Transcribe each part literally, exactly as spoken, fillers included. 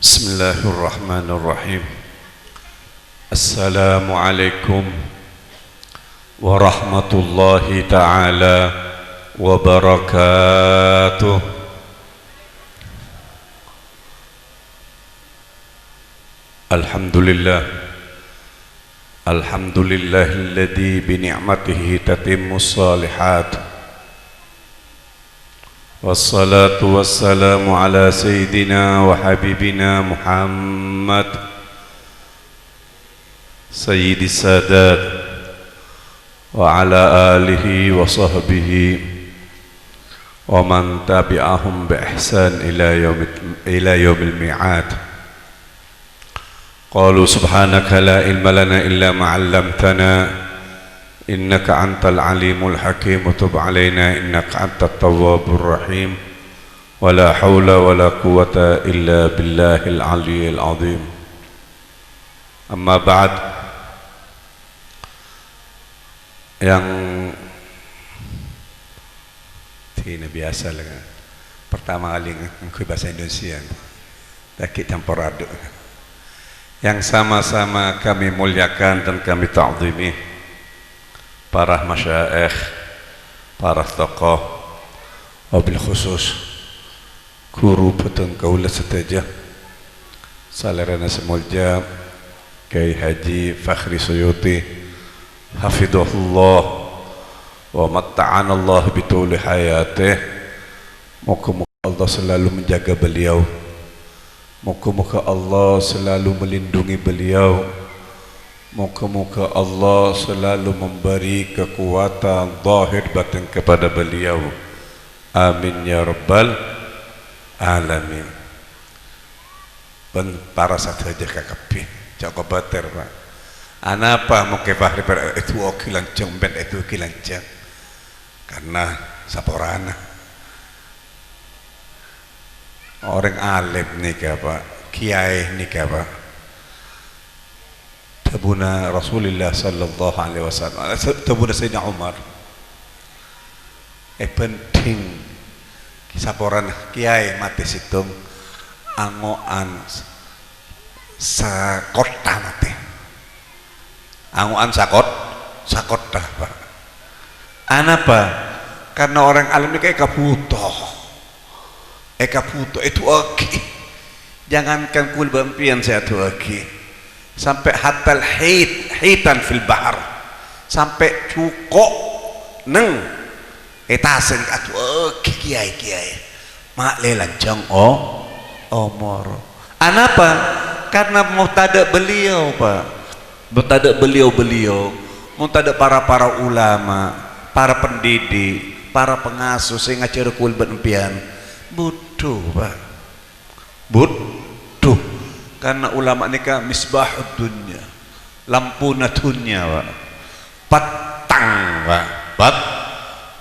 Bismillahirrahmanirrahim. Assalamualaikum warahmatullahi ta'ala wabarakatuh. Alhamdulillah. Alhamdulillahilladzi bi ni'matihi tatimmus shalihat. Wassalatu wassalamu ala sayyidina wa habibina Muhammad, sayyidis sadat, wa ala alihi wa sahbihi wa man tabi'ahum bi ihsan ila yaumil, ila yaumil mi'ad. Qalu subhanaka la ilma lana illa ma 'allamtana, innaka antal alimul hakim, wa tub 'alaina innaka antat tawwabur rahim. Wa la haula wa la quwwata illa billahil aliyyil azim. Amma ba'd. Yang Dina biasa lah. Pertama kali ngangghuy bahasa Indonesia. Lagi campur aduk. Yang sama-sama kami muliakan dan kami ta'zimi, para masyaikh, para tokoh, wabil khusus ghuru bhâdhân kaulâ sadhâjâ. Salèrana sè molja Kiai Haji Fakhri Suyuti, hafidhahullah wa matta'anallah bituli hayatih. Moga-moga Allah selalu menjaga beliau. Moga-moga Allah selalu melindungi beliau. Moga-moga Allah selalu memberi kekuatan zahir batin kepada beliau. Amin ya rabbal alamin. Bân para sadhâjâ kakabbhi, jhâ' kobâtèr, Pak. Anapa mon Kè Fakhri per-, èdu'aaghi lanjhâng, bân èdu'aaghi lanjhâng? Karna saporana. Orèng alim nèka, Pak, kiai nèka, Pak. Dhâbuna Rasulullah sallallahu alaihi wasallam, dhâbuna Sayyidina Umar, èbhânḍhing saporana kiai matè sèttong, ango'an s-, sakottha matè. Ango'an sakot-, sakottha, Pak. Anapa? Karna orèng alim nèka èkabhuto. Èkabhuto, èdu'aaghi. Jangankan kaulâ bân sampèyan sè adu'aaghi. Sampè' hattal hit-, hitan fil bahar. Sampè' jhuko' neng è tasè' adu'aaghi kiai-kiai. Ma'lè lanjhâng o-, omor. Anapa? Karna mon tadâ' beliau, Pak. Mon tadâ' beliau-beliau, mon tadâ' para-para ulama, para pendidik, para pengasuh sè ngajhâr kaulâ bân sampèyan, budhu, Pak. Budhu. Karna ulama nèka misbahud dunya. Lampuna dunnya, Pak. Pettang, Pak. Pet-,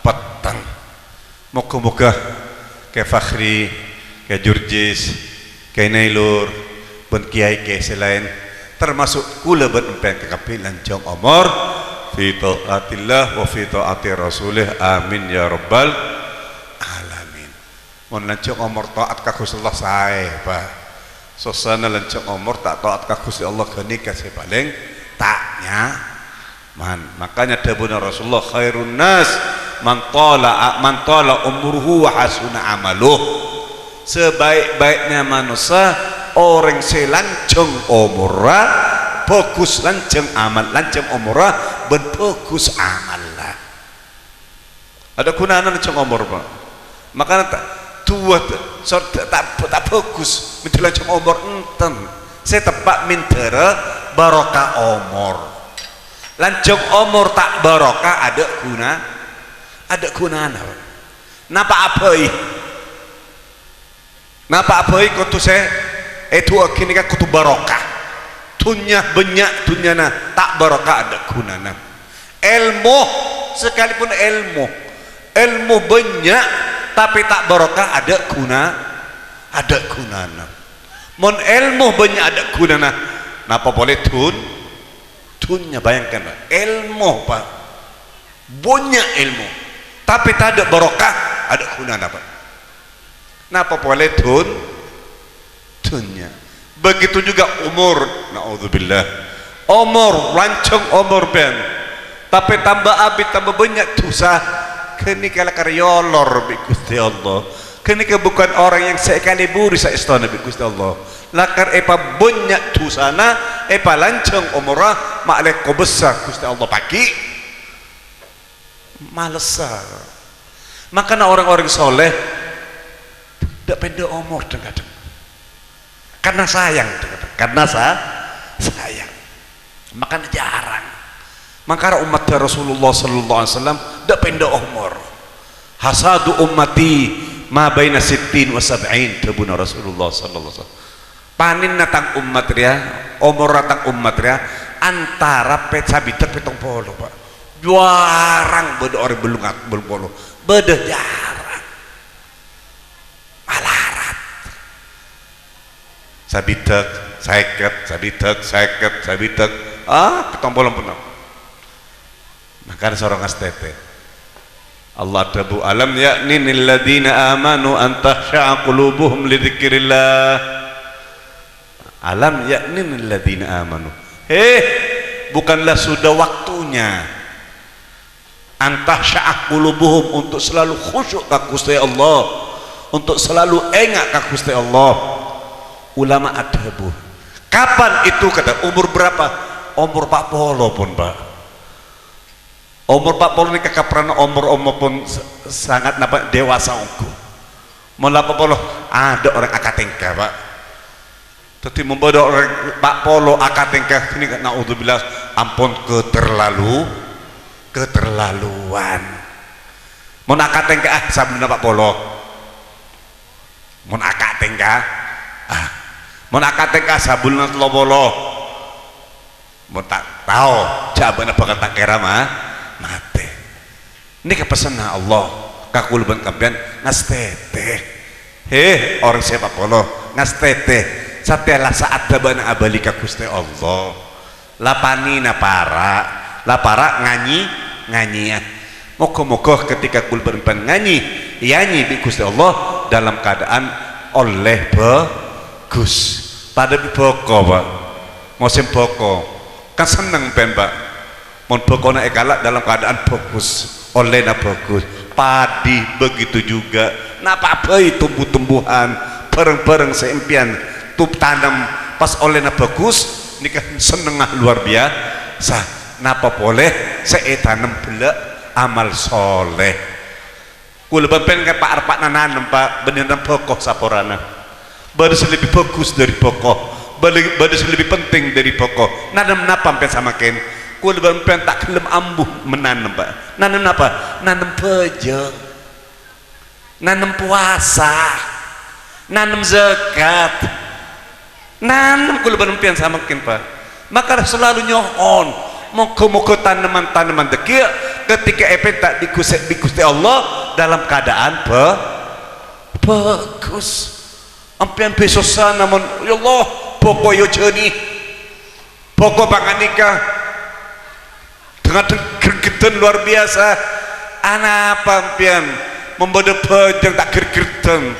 pettang. Moga-moga Kè Fakhri, Kè Jurjis, Kè Nailur, bân kiai-kiai sè laèn, termasuk kaulâ bân sampèyan kakabbhi lanjhâng omor, fi thaatillah wa fi thaati rasulih. Amin ya rabbal alamin. Mon lanjhâng omor taat ka Ghustè Allah saè, Pak. Sossana lanjhâng omor ta' taat ka Ghustè Allah, ghânèka sè palèng ta' nyaman. Makanya dhâbuna Rasulullah, "Khairun nas man tala, man tala umruhu wa hasuna amaluh." Sebaik-baiknya manossa orèng sè lanjhâng omorra, bhâghus lanjhâng amal, lanjhâng omorra, bân bhâghus amalla. Adâ' ghunana lanjhâng omor, Pak. Makana ta-, du'a ta-, sor-, ta-, ta-, ta' bhâghus mènta lanjhâng omor, enten. Sè teppa' mèntara barokah omor. Lanjhâng omor ta' barokah adâ' ghuna-, adâ' ghunana, Pak. Napa abhâi? Napa abhâi kodhu sè èdu'aaghi nèka kodhu barokah. Dhunnya bânnya', dhunnyana ta' barokah, adâ' ghunana. Èlmo, sakalipun èlmo, èlmo bânnya', tapè ta' barokah, adâ' ghuna-, adâ' ghunana. Mon èlmo bânnya' adâ' ghunana, napa polè dhun-, dhunnya? Bayangkan, Pak. Èlmo, Pak. Bânnya' èlmo, tapè tadâ' barokah, adâ' ghunana, Pak. Napa polè dhun-, dhunnya? Begitu juga umur. Na'udzubillah. Omor, lanjhâng omor bân. Tapè tamba abit, tamba bânnya' dhusa. Ghânèka lakar èolor bi' Ghustè Allah. Ghânèka bukan orang yang sè èkalèburi saèstona bi' Ghustè Allah. Lakar èpabânnya' dhusana, èpalanjhâng omorra, ma'lè kobâsa Ghustè Allah paghi'. Malessa. Makana orang-orang soleh, dâ' pèndâ omor dhâng-kadhâng. Karena sayang, karena sa-, sayang. Makana jarang. Mangkara ommatta Rasulullah sallallahu alaihi wasallam dâ' pèndâ omor. "Hasadu ummati ma baina sittin wa sab'in," dhâbuna Rasulullah sallallahu alaihi wasallam. Panènna tang ommat rèya, omorra tang ommat rèya, antara pèt-, sabidhâk pèttong polo, Pak. Jarang bâdâ orèng bâllung at-, bâllung polo. Bâdâ jarang. Malarat. Sabidhâk, sèket, sabidhâk, sèket, sabidhâk. Ah, pèttong polo ampon. Mangkana soro ngastètè. Allah adhâbu, "Alam ya'ni lil ladzina amanu an takhsha'a qulubuhum li dzikrillah." "Alam ya'ni lil ladzina amanu." Heh, bukanlah sudah waktunya? "An takhsha'a qulubuhum," untuk selalu khusyuk ka Ghustè Allah, untuk selalu enga' ka Ghustè Allah. Ulama adhâbu, "Kapan itu?" Kata, "Umur berapa?" "Omor pa' polo pon, Pak." Omor pa' polo nèka kapèrana omor-omor pon s-, sangat napa, dewasa ongghu. Mon la pa' polo, adâ' orèng akatèngka, Pak. Dhâddhi, mon bâdâ orèng pa' polo akatèngka, ghânèka, na'udzubillah, ampon keterlalu-, keterlaluan. Mon akatèngka, ah, sabellunna pa' polo. Mon akatèngka, ah, mon akatèngka, sabellunna tello polo. Mon ta' tao, jhâ' bâ'na bhâkal ta' kèra ma-, matè. Nèka pessenna Allah ka kaulâ bân sampèyan, ngastètè. He, orèng sè pa' polo, ngastètè. Satèya la sa'atta bâ'na abâli ka Ghustè Allah. La panèna para', la para' nganyè-, nganyèya. Moghâ-moghâ ketika kaulâ bân sampèyan nganyè, èanyè bi' Ghustè Allah dalam keadaan ollè bhâghus. Padâ bi' bhâko, Pak. Mosèm bhâko. Kan senneng sampèyan, Pak. Mon bhâkona èkala' dalam keadaan bhâghus, ollèna bhâghus. Padi begitu juga. Napa bhâi tumbu-tumbuhan, bhârâng-bhârâng sè sampèyan tu-, tanem pas ollèna bhâghus, nèka sennengnga luar biasa. Napa polè sè ètanem bellâ' amal soleh. Kaulâ bân sampèyan kan pa'-, pa'-, nanem, Pak, bânnè nanem bhâko saporana. Bâdâ sè lebbi bhâghus dâri bhâko, bâli-, bâdâ sè lebbi penting dâri bhâko. Nanem napa sampèyan samangkèn? Kaulâ bân sampèyan ta' ghellem ambu mananem, Pak. Nanem napa? Nanem bhâjâng. Nanem powasa. Nanem zakat. Nanem kaulâ bân sampèyan samangkèn, Pak. Maka selalu nyo'on, moghâ-moghâ taneman-taneman dhâggi' ketika èpènta bi' Ghus-, bi' Ghustè Allah dalam keadaan bhâ-, bhâghus. Sampèyan bhâi sossa, namong, "Ya Allah, bhâko èojhâni. Bhâko panganèka." Dhâng-, dhâng-, gregeddhân luar biasa. Anapa sampèyan? Mon bâdâ bhâjâng ta' gregeddhân.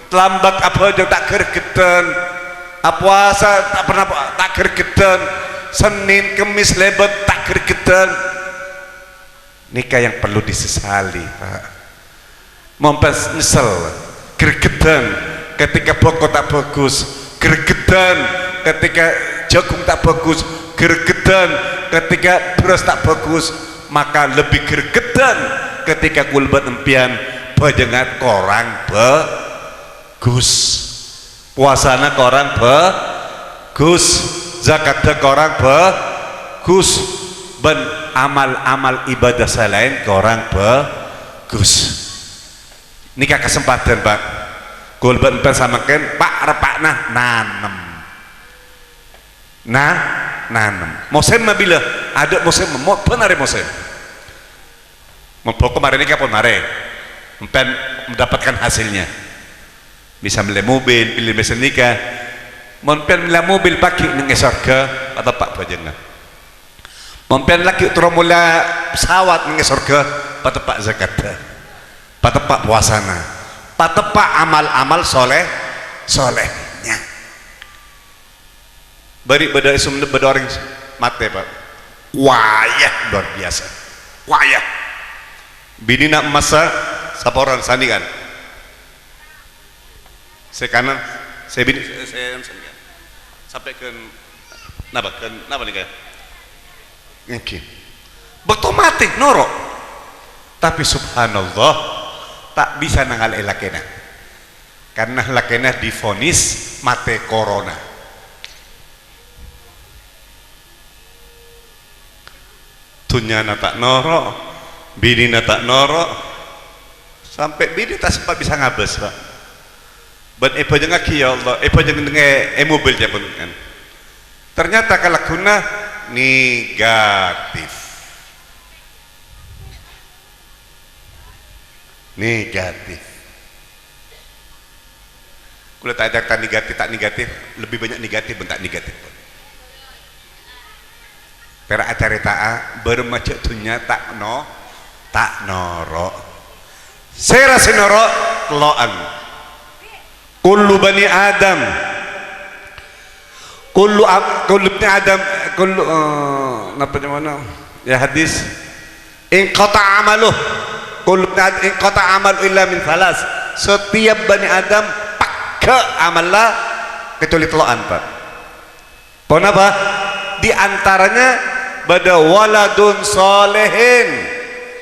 Lambat abhâjâng ta' gregeddhân. Apowasa ta' pernah po-, ta' gregeddhân. Sennèn, Kemmès, Lèbât ta' gregeddhân. Nèka yang perlu disesali, Pak. Mon pas nyesel, gregeddhân ketika bhâko ta' bhâghus, gregeddhân ketika jhâghung ta' bhâghus, gregeddhân ketika bherrâs ta' bhâghus, maka lebbi gregeddhân ketika kaulâ bân sampèyan bhâjângnga korang bhâghus. Powasana korang bhâghus, zakatta korang bhâghus, bân amal-amal ibadah sè laèn korang bhâghus. Nèka kasempadhân, Pak. Kaulâ bân sampèyan samangkèn pa'-, reppa'na nanem. Na-, nanem. Mosèmma bilâ? Adâ' mosèm, mo-, bân arè mosèm. Mon bhâko marè nèka pon marè. Sampèyan mendapatkan hasilnya. Bisa mellè mobil, mellè mesin nèka. Mon sampèyan mellè mobil paghi' neng è sorghâ, pateppa' bhâjângnga. Mon sampèyan laghi' terro mola pesawat neng è sorghâ, pateppa' zakatta. Pateppa' powasana. Pateppa' amal-amal soleh, solehnya. Bâri' bâdâ è Sumenep bâdâ orèng matè, Pak. Wayah luar biasa. Wayah. Binèna massa saporana sanèka. Sè kanan, sè binè', sè, sè, sè, sampè' ghân, napa? Ghân, napa nèka? Èngghi. Bâkto matè, noro'. Tapè, subhanallah, ta' bisa nangala'è lakèna. Karna lakèna divonis matè korona. Dhunnyana ta' noro', binèna ta' noro', sampè' binè ta' sempat bisa ngabâs, Pak. Bân èbhâjângngaghi, ya Allah, èbhâjâng è, è mobil, ya, bân, kan. Ternyata kalagguna negatif. Negatif. Kaulâ ta' acarèta negatif, ta' negatif, lebbi bânnya' negatif bân ta' negatif. Pèra' acarèta'a bârâmma jâ' dhunnya ta' no-, ta' noro'. Sèra sè noro', tello'an. Kullu bani Adam, kullu ab-, kullu ibni Adam, kullu, eh, napa nyamana? Ya, hadis. Inqata amaluh. Kullu ibni Ad-, inqata amalu illa min tsalas. Setiap bani Adam pegghâ' amalla kecuali tello'an, Pak. Ponapa? Di antaranya bâdâ waladun shalihin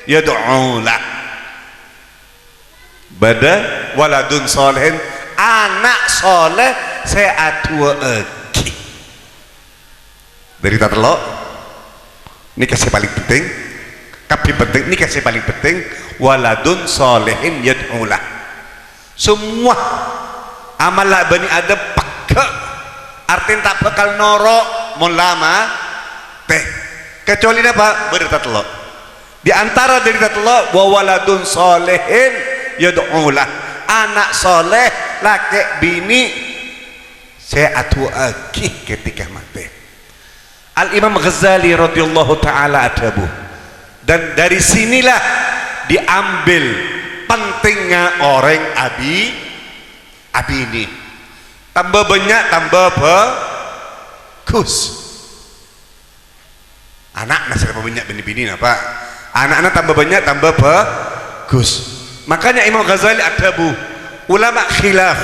yad'u lah. Bâdâ waladun shalihin, ana' shaleh sè adu'aaghi. Dhâri tatello', nèka sè palèng penting, kabbhi penting, nèka sè palèng penting, waladun shalihin yad'u lah. Semmowa amalla bani Adam pegghâ', artèna ta' bhâkal noro' mon la matè. Kecuali napa? Bâdâ tatello'. Di antara dhâri tatello', wa waladun shalihin yad'u lah, ana' shaleh lakè' binè' sè adu'aaghi ketika matè. Al-Imam Ghazali radhiyallahu ta'ala adhâbu, dan dari sinilah diambil pentingnya orèng abi-, abinè. Tamba bânnya', tamba bhâghus. Ana'na sè tamba bânnya' bân binèna, Pak. Ana'na tamba bânnya', tamba bhâghus. Makanya Imam Ghazali adhâbu, ulama khilaf,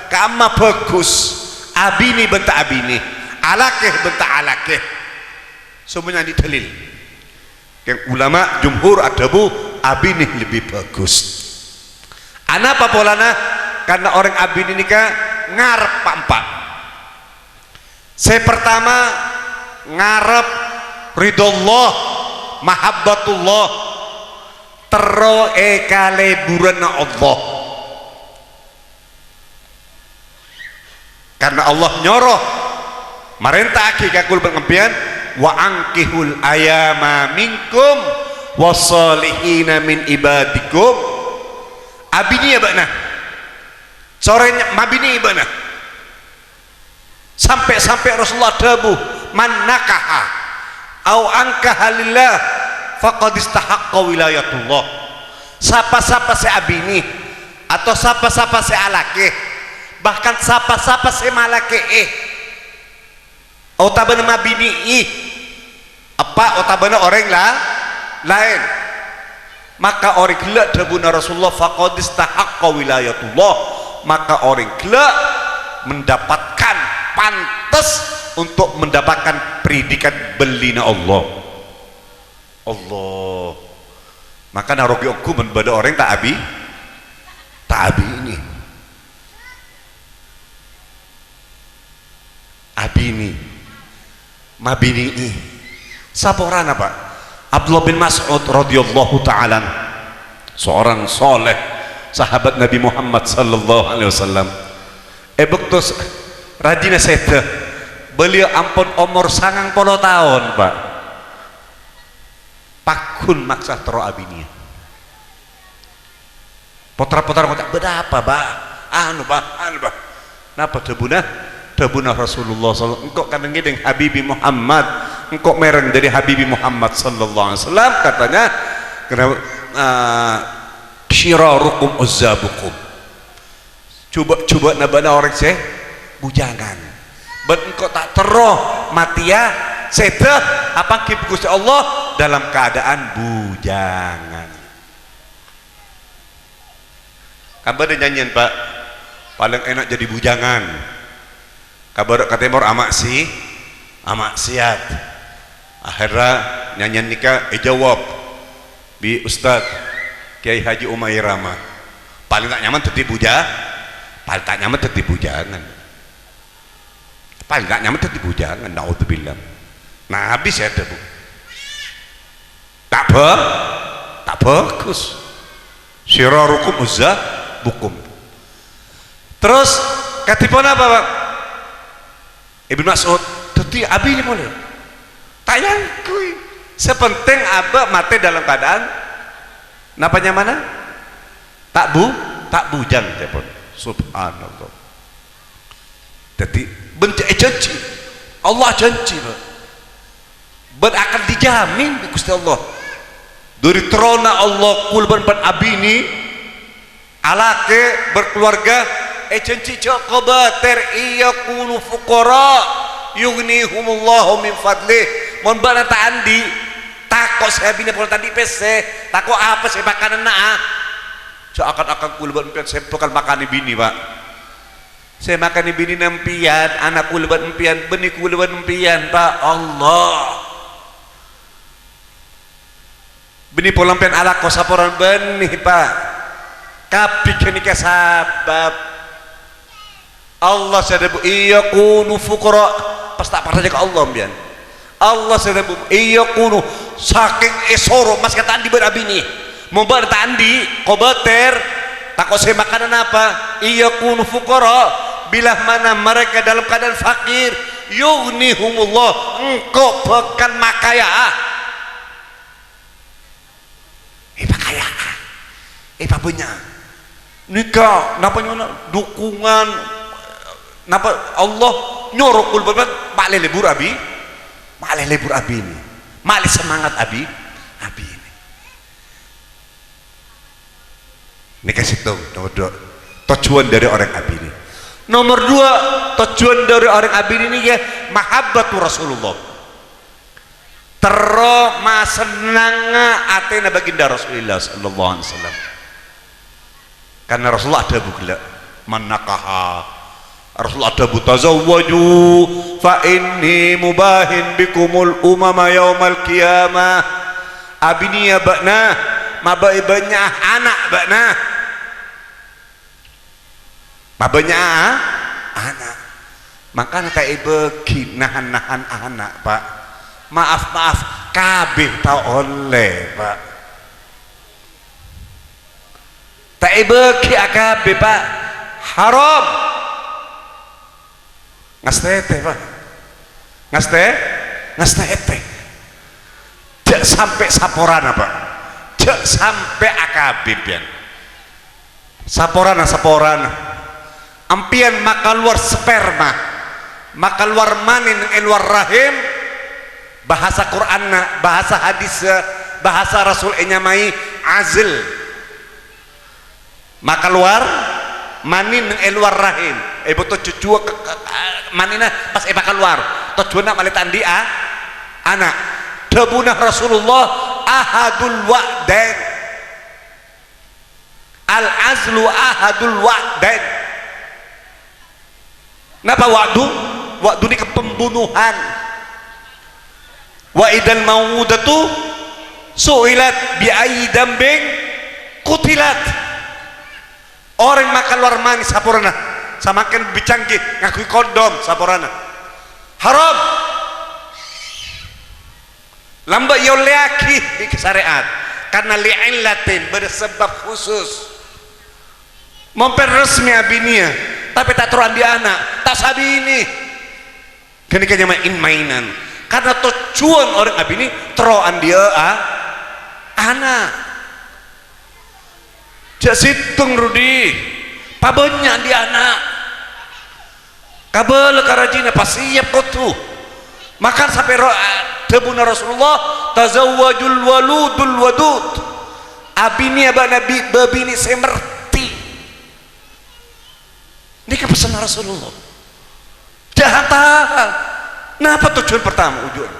ka'amma bhâghus, abinè bân ta' abinè, alakè bân ta' alakè. Samonè andi' dalil. Kèng ulama jumhur adhâbu, abinè lebbi bhâghus. Anapa polana? Karna orèng abinè nèka ngarep pa'-empa'. Sè partama, ngarep ridho Allah, mahabbatullah, terro è kalèburanna Allah. Karna Allah nyoro, marènta'aghi ka kaulâ bân sampèyan, "Wa ankihul ayama minkum wassolihina min ibadikum." Abinèya bâ'na. Sorè ny-, mabinè bâ'na. Sampè'-sampè' Rasulullah adhâbu, "Man nakaha au ankaha lillah faqad istahaqqa wilayatullah." Sapa-sapa sè abinè, atau sapa-sapa sè alakè, bahkan sapa-sapa sè malakè'è, otabâna mabinè'è, eppa' otabâna orèng la-, laèn. Maka orèng ghellâ' dhâbuna Rasulullah, "Faqad istahaqqa wilayatullah." Maka orèng ghellâ' mendapatkan, pantes untuk mendapatkan predikat bellina Allah. Allah. Maka narogi ongghu mon bâdâ orèng ta' abi-, ta' abinè. Abinè. Mabinè'è. Saporana, Pak. Abdullah bin Mas'ud radhiyallahu ta'ala anhu, seorang soleh, sahabat Nabi Muhammad sallallahu alaihi wasallam. È bâkto s-, rajina sèdhâ, beliau ampon omor sangang polo taon, Pak. Pagghun maksa terro abinèya. Potra-potra ngoca', "Bâdâ apa, Bâ'? Anu, Bâ', anu, Bâ'." Napa dhâbuna? Dhâbuna Rasulullah sallallahu alaihi wasallam, "Engko' kan ngèdhing Habibi Muhammad, engko' mèreng dâri Habibi Muhammad sallallahu alaihi wasallam," katanya, kena-, eh, "Syirarukum uzzabukum." Jhubâ'-jhubâ'na bâ'na orèng sè bujangan. Bân engko' ta' terro matèya sèdhâ, apangghi bi' Ghustè Allah dalam keadaan bujangan. Kan bâdâ nyanyèn, Pak, "Palèng èna' jadi bujangan. Ka bârâ' ka tèmor amaksi-, amaksiat." Akhèrra nyanyèn nèka èjâwâb bi' Ustad Kiai Haji Uma Irama. Palèng ta' nyaman dhâddhi buja-, palèng ta' nyaman dhâddhi bujangan. Palèng ta' nyaman dhâddhi bujangan, naudzubillah. Nabi sè adhâbu, "Ta' bhâ-, ta' bhâghus. Sirarukum uzzabukum." Terros, kadhi ponapa, Pak? Ibnu Mas'ud, "Dhâddhi abinè polè." Ta' èyangghuy. Sè pentèng abâ' matè dalam keadaan napa nyamana? Ta' bu-, ta' bujang, ca'èpon. Subhanallah. Dhâddhi, bân jhâ-, èjhânjhi. Allah jhânjhi, Pak. Bân akan dijamin bi' Ghustè Allah. Dâri terrona Allah kulâ bân pan abinè, alakè berkeluarga, èjhânjhi jhâ' kobâtèr, "Iyakunu fuqara, yughnihumullahu min fadlih." Mon bâ'na ta' andi', tako' sè abinè pon ta' andi' pèssè, tako' apa sè èpakanana, a? Jhâ' akan-akan kulâ bân empèyan sè bhâkal makanè binè, Pak. Sè makanè binèna empèyan, ana' kulâ bân empèyan, bânnè kulâ bân empèyan, Pak. Allah. Bânnè pola empèyan alako saporana bânnè, Pak. Kabbhi ghânèka sabâb. Allah sè adhâbu, "Iyakunu fuqara." Pas ta' parcajâ ka Allah empèyan. Allah sè adhâbu, "Iyakunu," sakèng èsoro, maskè ta' andi' bân abinè. Mon bâ'na ta' andi', kobâtèr, tako' sè makanana apa? "Iyakunu fuqara," bilâ mana mereka dalam keadaan fakir, "yughnihumullah," engko' bhâkal makaya. Èpakaya, èpabânnya'. Nèka napa nyamana? Dukungan. Napa Allah nyoro kulâ bân ma'lè lebur abi-, ma'lè lebur abinè, ma'lè semangat abi-, abinè. Nèka sèttong, nomor dua. Tojjhuwân dâri orèng abinè. Nomor dua, tojjhuwân dâri orèng abinè nèka mahabbatu Rasulullah. Terro masennengnga atèna Baginda Rasulullah sallallahu alaihi wasallam. Karna Rasulullah adhâbu ghellâ', "Man nakaha," Rasulullah adhâbu, "Tazawwaju fa inni mubahin bikumul umama yaumal qiyamah." Abinèya bâ'na, mabâi bânnya' ana' bâ'na. Mabânnya' ana'. Mangkana ta' èbâghi nahan-nahan ana', Pak. Maaf-maaf, kabbi ta' ollè, Pak. Ta' èbâghi akabbi, Pak. Haram. Ngastètè, Pak. Ngastè-, ngastètè. Jhâ' sampè' saporana, Pak. Jhâ' sampè' akabbi, empèyan. Saporana, saporana. Empèyan makalowar sperma, makalowar mani neng è lowar rahim, bahasa Qur'anna, bahasa hadissa, bahasa Rasul ènyamaè azl. Makalowar mani neng è lowar rahim. È bâkto jhujhua ka-, ka-, ka-, manina pas èpakalowar. Tojjhuwânna malè ta' andi', a-, ana'. Dhâbuna Rasulullah, "Ahadul wa'dain." Al-azlu ahadul wa'dain. Napa wa'du? Wa'du nèka pembunuhan. "Wa idzal mau'udatu su'ilat bi ayyi dzambin qutilat." Orèng makalowar mani saporana, samangkèn bhâi canggih ngangghuy kondom saporana. Haram. Lambâ' èollèyaghi bi' sarè'at, karna li'illatin, bâdâ sabâb khusus. Mon pèn resmi abinèya, tapè ta' terro andi' ana', ta' sabinè. Ghânèka nyamaè in-mainan. Karna tojjhuwân orèng abinè terro andi'â a-, ana'. Jhâ' sèttong, Rudi. Pabânnya' andi' ana'. Kabâlâ ka rajina, pasèyap kodhu. Maka sapèro, a, dhâbuna Rasulullah, "Tazawwajul waludul wadud." Abinèya bâ'na bi-, bâbinè sè mertè. Nèka pessenna Rasulullah. Jhâ' hanta-, Napa tojjhuwân partama ojhuwân?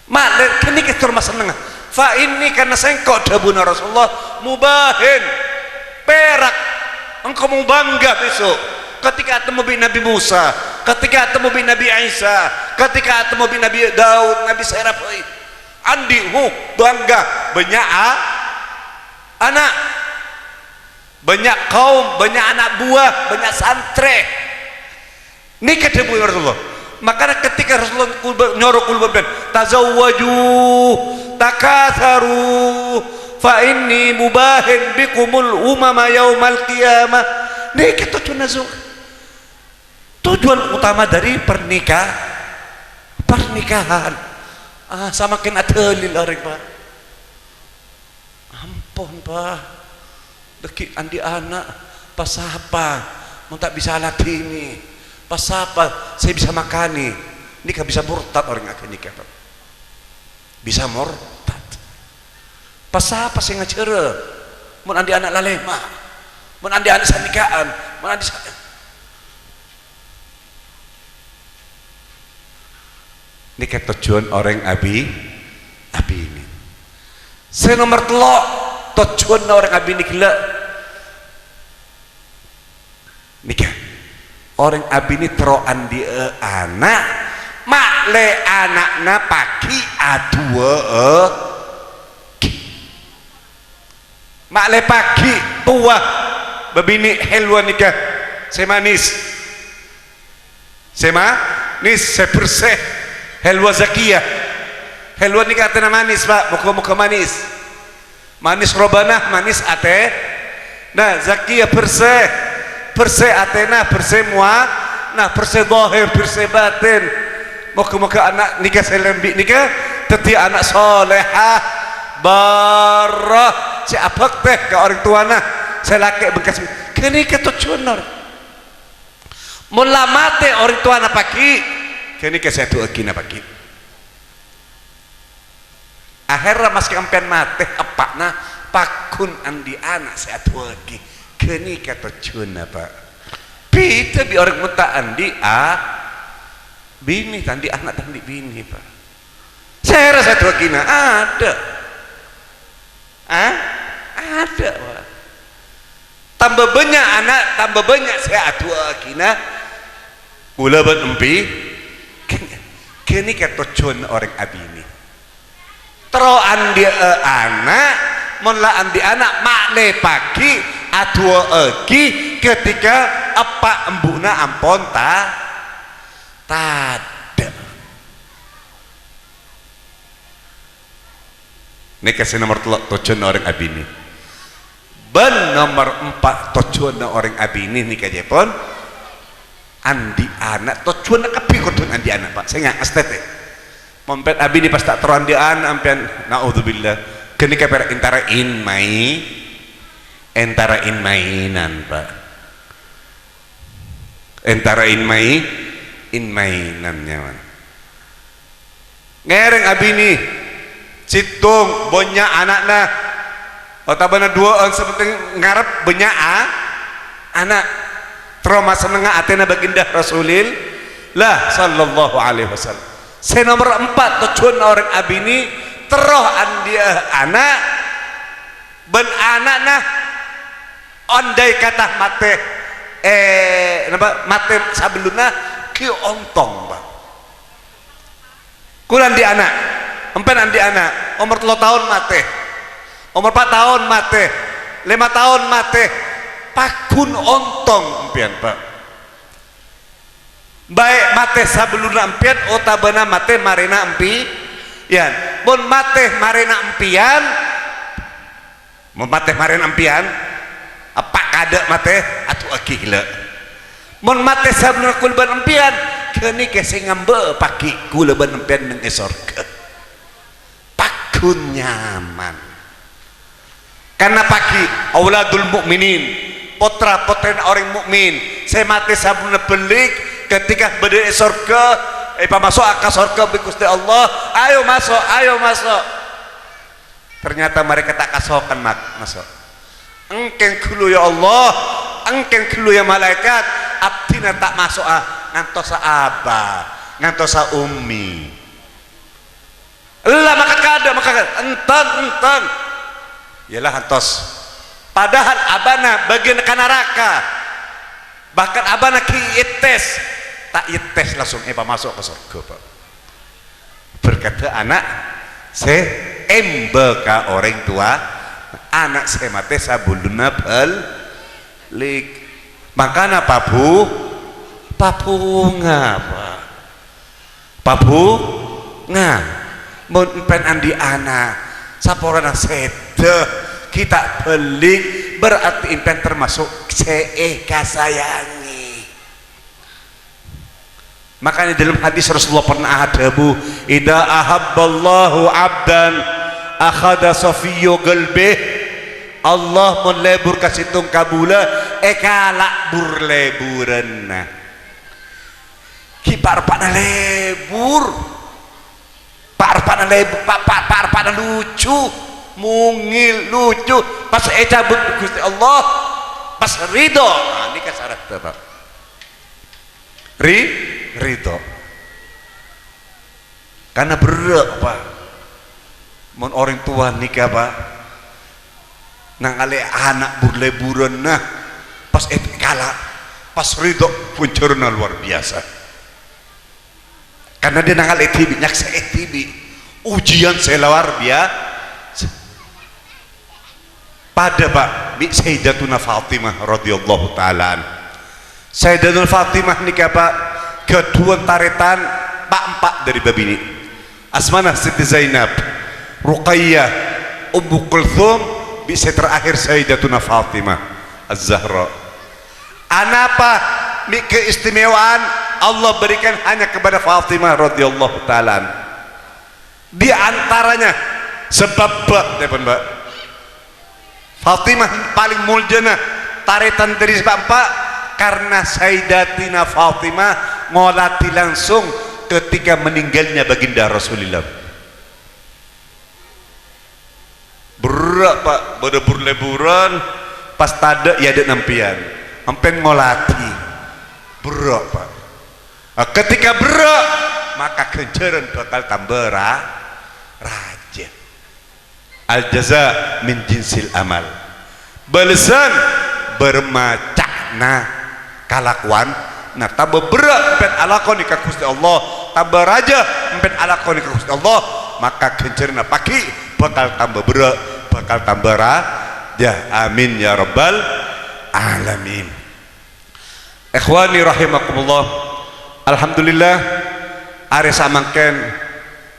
Ma'lè ghânèka tor masennengnga. Fa inni, karna sèngko', dhâbuna Rasulullah, mubahin, pèrak, engko' mabângga bhâso'. Ketika atemmo bi' Nabi Musa, ketika atemmo bi' Nabi Isa, ketika atemmo bi' Nabi Daud, Nabi sèra bhâi. Andi', huh, bângga, bânnya' a-, ana'. Bânnya' kaum, bânnya' ana' buwâ, bânnya' santrè. Nèka dhâbuna Rasulullah. Makana ketika Rasulullah kulba-, nyoro kulbân, "Tazawwaju, takatsaru, fa inni mubahin bikumul umama yaumal qiyamah." Nèka tojjhuwânna zu-, tojjhuwân utama dhâri pernika-, pernikahan. Ah, samakin adâlil orèng, Pak. Ampon, Pak. Dhâggi' andi' ana', pasapa mon ta' bisa aladhini? Pasapa sè bisa makanè? Nèka bisa mortad orèng aghânèka, Pak. Bisa mortad. Pasapa sè ngajhârâ mon andi' ana' lalèma'? Mon andi' ana' sanèka'an? Mon andi' sa-, Nèka tojjhuwân orèng abi-, abinè. Sè nomer tello', tojjhuwânna orèng abinè ghellâ'. Nèka, orèng abinè terro andi'â ana', ma'lè ana'na paghi' aduwâ'â. Ma'lè paghi' towa bâbinè' Helwa nèka sè manis. Sè manis, sè bersè. Helwa Zakiyah. Helwa nèka artèna manis, Pak. Moghâ-moghâ manis. Manis robanah, manis atè. Nah, Zakiyah bersè. Bersè atèna, bersè mowa-, nah, bersè zahir, bersè batin. Moghâ-moghâ ana' nèka sè lembi' nèka dhâddhi ana' solehah, barrah, sè abhâktè ka orèng towana, sè lakè' bengkas. Ghânèka tojjhuwânna. Mon la matè orèng towana paghi', ghânèka sè aduwâ'âghina paghi'. Akhèrra maskè sampèyan matè eppa'na, pagghun andi' ana' sè aduwâ'âghi. Ghânèka tojjhuwânna, Pak. Bhidhâ bi' orèng mon ta' andi' a-, binè, ta' andi' ana', ta' andi' binè, Pak. Sèra sè aduwâ'âghina? Adâ'. Ah? Adâ', Pak. Tamba bânnya' ana', tamba bânnya' sè aduwâ'âghina. Kaulâ bân embi-, ghânèka tojjhuwânna orèng abinè. Terro andi'â ana', mon la andi' ana', ma'lè paghi' aduwâ'âghi ketika eppa' embu'na ampon ta-, tadâ'. Nèka sè nomer tello', tojjhuwânna orèng abinè. Bân nomer empa', tojjhuwânna orèng abinè nèka, jâ pon, andi' ana', tojjhuwânna kabbhi kodhu andi' ana', Pak. Sènga', astètè. Mon sampèyan abinè pas ta' terro andi' ana', sampèyan, naudzubillah. Ghânèka pèra' èntara in-mai-, èntara in-mainan, Pak. Èntara in-mai-, in-mainan nyamana. Ngèrèng abinè, sèttong, bânnya' ana'na, otabâna duwâ'ân, sè pentèng ngarep bânnya' a-, ana'. Terro masennengnga atèna Baginda Rasulillah sallallahu alaihi wasallam. Sè nomer empa', tojjhuwânna orèng abinè terro andi'â ana', bân ana'na andai kata matè, eh, napa, matè sabellunna, ghi' ontong, Pak. Kaulâ andi' ana', sampèyan andi' ana', omor tello taon matè, omor pa' taon matè, lèma taon matè, pagghun ontong sampèyan, Pak. Bâi' matè sabellunna sampèyan otabâna matè marèna empi-, yan. Mon matè marèna sampèyan, Mon matè marèna sampèyan, eppa' kadâ' matè, aduwâ'âghi ghellâ'. Mon matè sabellunna kaulâ bân sampèyan, ghânèka sè ngambâ'â paghi' kaulâ bân sampèyan neng è sorghâ. Pagghun nyaman. Karna paghi' auladul mu'minin, pottra-pottrèna orèng mu'min, sè matè sabellunna bâlik, ketika bâdâ è sorghâ, èpamaso'a ka sorghâ bi' Ghustè Allah, "Ayo maso', ayo maso'." Ternyata mereka ta' kasokan ma-, maso'. "Engkèng ghâllu, ya Allah, engkèng ghâllu, ya malaèkat, abdhina ta' maso'a ngantosa abâ'." Ngantosa ummi. Ella, maka kada, maka kada. Enten, enten. Yalah, antos. Padahal abana bagian ka naraka. Bahkan abana ghi' ètes. Ta' ètes, langsung èpamaso' ka sorga, Pak. Berkata anak sè emba ka orèng towa, anak sè matè sabellunna bâlik. Mangkana pabu-, pabhunga, Pak. Pabhunga. Mon empèyan andi' ana', saporana sèdhâ, ghi' ta' bâlik, berarti empèyan termasuk sè èkasayangi. Makanya dalam hadis Rasulullah pernah adhâbu, "Idza ahabballahu 'abdan akhadha safiyyu qalbih." Allah mon lebur ka sèttong kabulâ, èkala' bur-leburanna. Ghi' pa'-arpa'na lebur. Pa'-arpa'na lebur, pa'-, pa'-, pa'-arpa'na lucu, mungil, lucu. Pas ècabut Ghustè Allah, pas ridho. Nah, nèka sarat, Pak. Ri-, ridho. Karena berrâ', Pak. Mon orèng towa nèka, Pak, nangalè ana' bur-leburanna, pas èkala', pas ridho, ghânjhârânna luar biasa. Karena dia nangalè dhibi', nyaksè'è dhibi', ujian sè luar biasa. Padâ, Pak, bi' Sayyidatuna Fatimah radhiyallahu ta'ala anha. Sayyidatuna Fatimah nèka, Pak, ghâdhuwân tarètan pa'-empa' dâri bâbinè'. Asmana Siti Zainab, Ruqayyah, Ummu Kulthum, bi' sè terakhir Sayyidatuna Fatimah Az-Zahra. Anapa mè' keistimewaan Allah berikan hanya kepada Fatimah radhiyallahu ta'ala anha? Di antaranya, sebab, Pak, ya, Pak, Fatimah palèng moljâna tarètan dâri pa'-empa', karena Sayyidatina Fatimah ngolatè langsung ketika meninggalnya Baginda Rasulullah. Berrâ', Pak, bâdâ bur-leburan, pas tadâ' è adâ'na empèyan. Empèyan ngolatè. Berrâ', Pak. Nah, ketika berrâ', maka ghânjhârân bhâkal tamba ra-, rajâ. Al jaza min jinsil amal. Bâlessan bârâmma ca'na kalakowan. Nah, tamba berrâ' empèyan alakonè ka Ghustè Allah, tamba rajâ empèyan alakonè ka Ghustè Allah, maka ghânjhârânna pagghi' bhâkal tamba berrâ', bhâkal tamba rajâ. Amin ya rabbal alamin. Ikhwani rahimakumullah. Alhamdulillah, arè samangkèn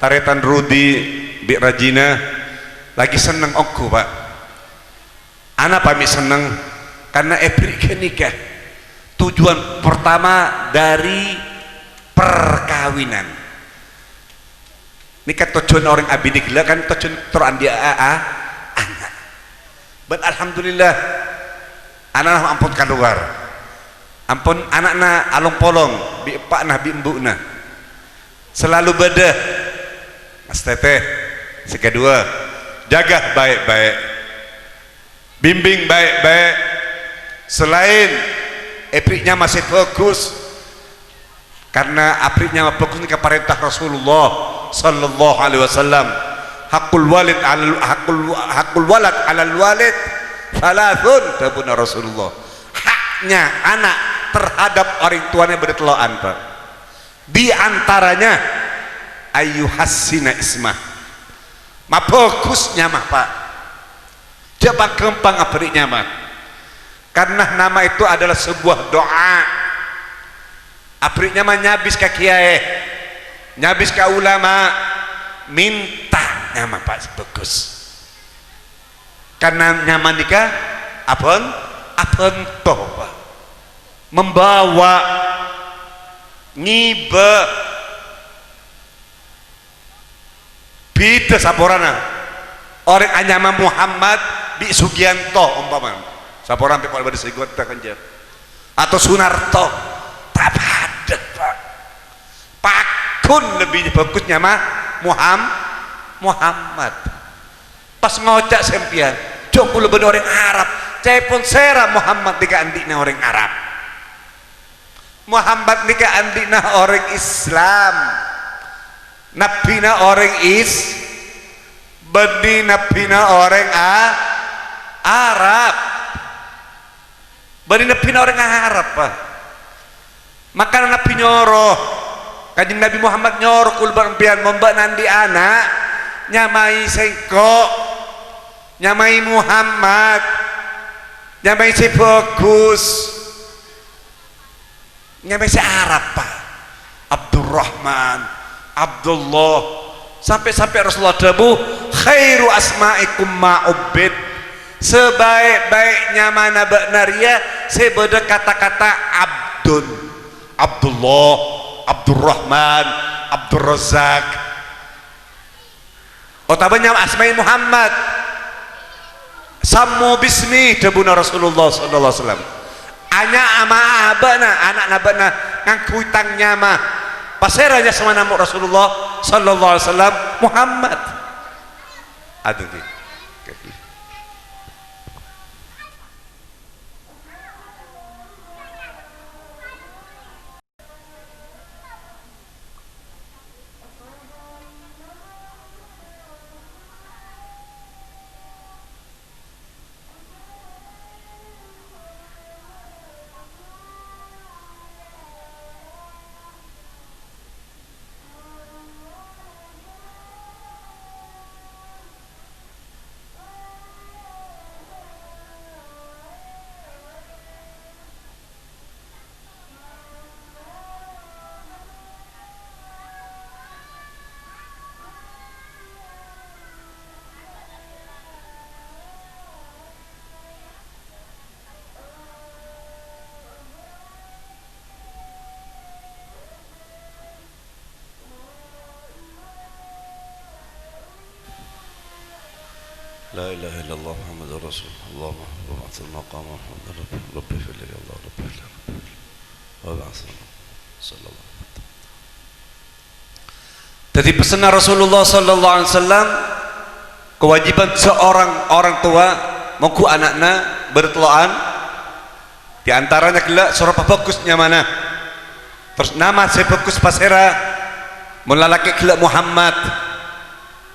tarètan Rudi bi' rajina lagi senneng ongghu, Pak. Anapa mè' senneng? Karena èbherri' ghânèka tujuan pertama dari perkawinan. Nèka tojjhuwân orèng abinè ghellâ' kan tojjhuwân terro andi'â a-, a-, ana'. Bân alhamdulillah, ana'na ampon kalowar. Ampon ana'na along-polong bi' eppa'na bi' embu'na. Selalu bâdâ. Mas Tete, sè kaduwâ, jaga baik-baik. Bimbing baik-baik. Selain èbherri' nyama sè bhâghus, karena abherri' nyama bhâghus nèka parènta Rasulullah sallallahu alaihi wasallam. Haqqul walid alal, haqqul, haqqul walad alal walid thalathun, dhâbuna Rasulullah. Haknya anak terhadap orèng tuwâna bâdâ tello'an, Pak. Di antaranya, ayyuhassina ismah. Mabhâghus nyama, Pak. Jhâ' pa-ghâmpang abherri' nyama. Karena nama itu adalah sebuah doa. Abherri' nyama nyabis ka kiyaè, nyabis ka ulama, minta nyama, Pak, sè bhâghus. Karena nyama nèka abhân-, abhânto, Pak. Membawa, ngibâ. Bhidhâ saporana. Orèng anyama Muhammad bi' Sugiyanto, ompama. Saporana bi' polè bâdâ sè ghuwâta kanja. Atau Sunarto. Ta' padâ, Pak. Pagghun lebbi bhâghus nyama Muham-, Muhammad. Pas ngoca' sampèyan, "Jhâ' kaulâ bânnè orèng Arab." Ca'èpon sèra Muhammad nèka andi'na orèng Arab. Muhammad nèka andi'na orèng Islam. Nabbhina orèng Is-, bânnè nabbhina orèng A-, Arab. Bânnè nabbhina orèng Arab, pa. Mangkana Nabbhi nyoro, Kanjeng Nabbhi Muhammad nyoro kaulâ bân sampèyan, mon bâ'na andi'na ana', nyamaè sèngko', nyamaè Muhammad, nyamaè sè bhâghus. Nyamaè sè Arab, pa. Abdurrahman, Abdullah. Sampè'-sampè' Rasulullah adhâbu, "Khairu asma'ikum ma ubbid." Sabhâi'-bhâi' nyamana bâ'na rèya sè bâdâ kata-kata abdun. Abdullah, Abdurrahman, Abdurrazzaq. Otabâ nyama asmaè Muhammad. "Sammu bismi," dhâbuna Rasulullah sallallahu alaihi wasallam. Anya-, ama bâ'na, ana'na bâ'na ngangghuy tang nyama. Pasèra nyasmana mo' Rasulullah sallallahu alaihi wasallam? Muhammad. Aduh, di. La ilaha illallah Muhammadur Rasulullah. Allahumma ba'atsal maqama Muhammadar Rabbih. Rabbi firli ya Allah, Rabbi firli ya Rabbi. Wa ba'atsal sallallahu alaihi wasallam. Dhâddhi, pessenna Rasulullah sallallahu alaihi wasallam, kewajiban seorang orang tua mongghu ana'na bâdâ tello'an, di antaranya ghellâ' soro pabhâghus nyamana. Terros nama sè bhâghus pasèra? Mon lalakè' ghellâ' Muhammad,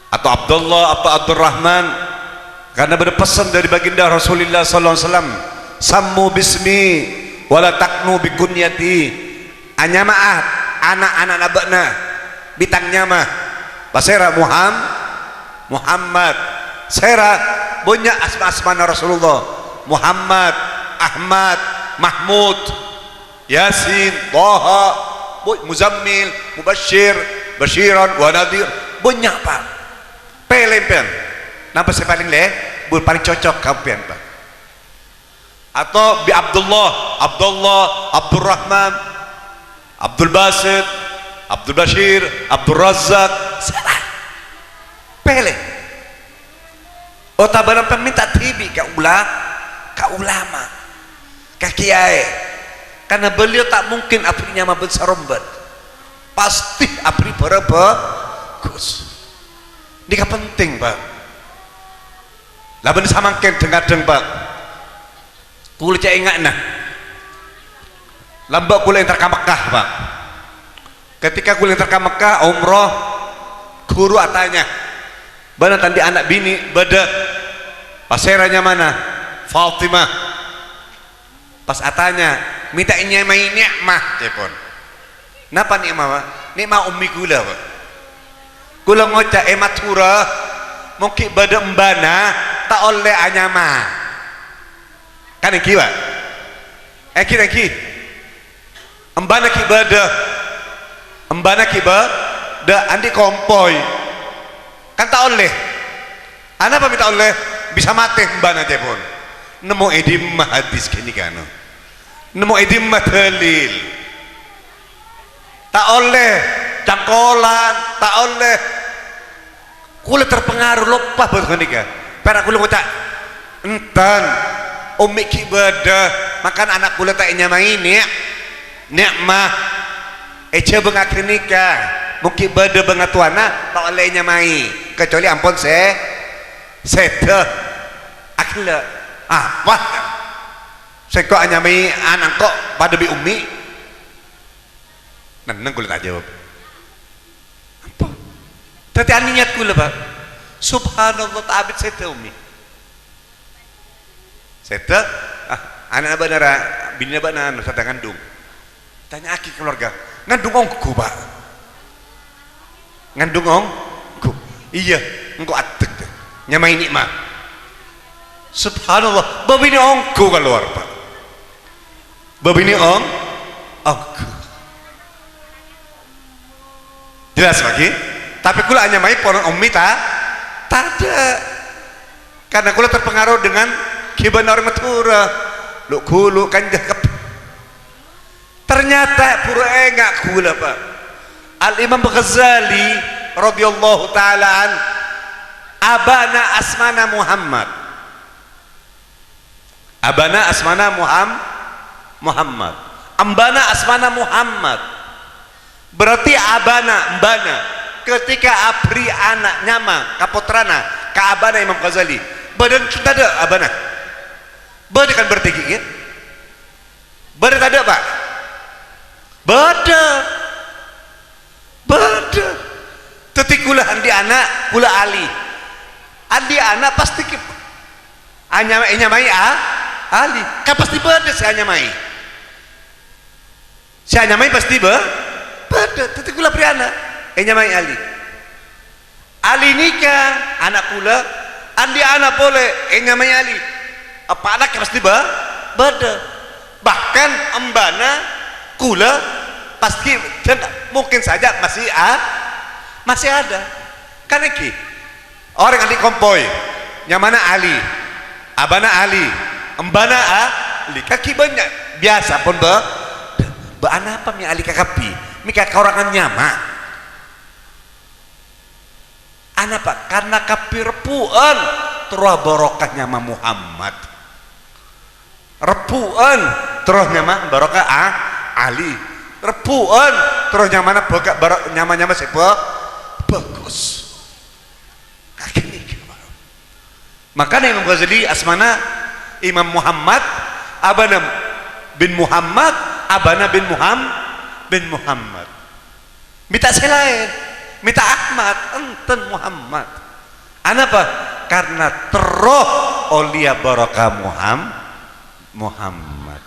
atau Abdullah, atau Abdurrahman, karena bâdâ pessen dâri baginda Rasulullah sallallahu alaihi wasallam, "Sammu bismi wa la taknu bi kunyati." Anyama'a ana'-ana'na bâ'na bi' tang nyama. Pasèra? Muham-, Muhammad. Sèra? Bânnya' asma-asmana Rasulullah. Muhammad, Ahmad, Mahmud, Yasin, Taha, bu-, Muzammil, Mubasysyir, Basyiran, wa Nadhir. Bânnya', Pa'. Pèlè sampèyan. Napa sè palèng lè-, bu-, palèng cocok ka sampèyan, Pa'? Atau bi' Abdullah, Abdullah, Abdurrahman, Abdul Basit, Abdul Basyir, Abdul Razzaq, sèra. Pèlè. Otabâna sampèyan mènta dhibi' ka ula-, ka ulama, ka kiyaè. Karena beliau ta' mungkin aberri' nyama bân sarombhân. Pastè aberri' bârâ bhâghus. Nèka penting, Pa'. Labân samangkèn dhâng-kadhâng, Pa'. Kaulâ cè' ènga'na. Lambâ' kaulâ èntar ka Mekkah, Pa'. Ketika kaulâ èntar ka Mekkah, umroh, ghuru atanya, "Bâ'na ta' andi' ana' binè'?" "Bâdâ." "Pasèra nyamana?" "Fatimah." Pas atanya, "Mènta ènyamaè Ni'mah," ca'èpon. "Napa Ni'mah, Pa'?" "Ni'mah ummi kaulâ, Pa'." Kaulâ ngoca' è Madhurâ, mon ghi' bâdâ embhâna, ta' ollè anyama. Kan èngghi, Pa'? Èngghi, èngghi. Embhâna ghi' bâdâ. Embhâna ghi' bâdâ, andi' kompoy. Kan ta' ollè. Anapa mè' ta' ollè? Bisa matè embhâna, ca'èpon. Nemmo è dimma hadis ghânèka, no? Nemmo è dimma dalil? Ta' ollè cangkolan, ta' ollè. Kaulâ terpengaruh loppa bâdâ ghânèka. Pèra' kaulâ ngoca', "Enten, ummi ghi' bâdâ, mangkana ana' kaulâ ta' ènyamaè Ni'-, Ni'mah." È jhâ' bângaghânèka, mon ghi' bâdâ bângatowana, ta' ollè ènyamaè, kecuali ampon sè-, sèdhâ. Aghellâ'. Apa? Sèngko' anyamaè ana' engko' padâ bi' ummi. Neng kaulâ ta' jawab. Apa? Dhâddhi anèyat kaulâ, Pak. Subhanallah, ta' abit sèdhâ, Ummi. Sèdhâ, ah, ana'na bâ'na ra, binèna bâ'na anu, sadhâ ngandung. Tanya'aghi keluarga, "Ngandung ongghu, Pak?" "Ngandung ongghu?" "Iyâ, engko' addek, dâ. Nyamaè Ni'ma." Subhanallah, bâbinè ongghu kalowar, Pak. Bâbinè ong-, ongghu. Jelas lagi? Tapè kaulâ anyamaè ponakan Ummi ta-, tadâ'. Karena kaulâ terpengaruh dengan ghibâna orèng Madhurâ. Lu'-ghulu' kanja kep-, Ternyata buru enga' kaulâ, Pak. Al-Imam Ghazali radhiyallahu ta'ala an, abana asmana Muhammad. Abana asmana Muham-, Muhammad. Embana asmana Muhammad. Berarti abana, embana, ketika aberri' ana' nyama ka pottrana, ka abana Imam Ghazali, bâdâ tadâ' abana? Bâdâ kan berarti ghi', ya? Bâdâ tadâ', Pak? Bâdâ. Bâdâ. Dhâddhi kaulâ andi' ana', kaulâ Ali. Andi' ana' pastè ki-, anyama-, ènyamaè A-, Ali. Kan pastè bâdâ sè anyamaè. Sè anyamaè pastè bâ-, bâdâ. Dhâddhi kaulâ aberri' ana', ènyamaè Ali. Ali nèka ana' kaulâ, andi' ana' polè, ènyamaè Ali. Eppa'na pastè bâ-, bâdâ. Bahkan embana kaulâ pastè, dan mungkin saja masih a-, masih ada. Kan èngghi, orèng andi' kompoy, nyamana Ali, abana Ali, embana Ali, kakè bânnya', biyasa pon bâ-, bâ-, anapa mè' Ali kakabbhi? Mè' kakorangan nyama? Anapa? Karna kabbhi rebbhu'ân terro barokah nyama Muhammad. Rebbhu'ân terro nyama barokah A-, Ali. Rebbhu'ân terro nyamana bâka-, baro-, nyama-nyama sè bâ-, bhâghus. Kakè nèka, Pak. Makana Imam Ghazali asmana Imam Muhammad, abana bin Muhammad, abana bin Muham-, bin Muhammad. Mè' ta' sè laèn, mè' ta' Ahmad, enten Muhammad. Anapa? Karna terro olèya barokah Muham-, Muhammad.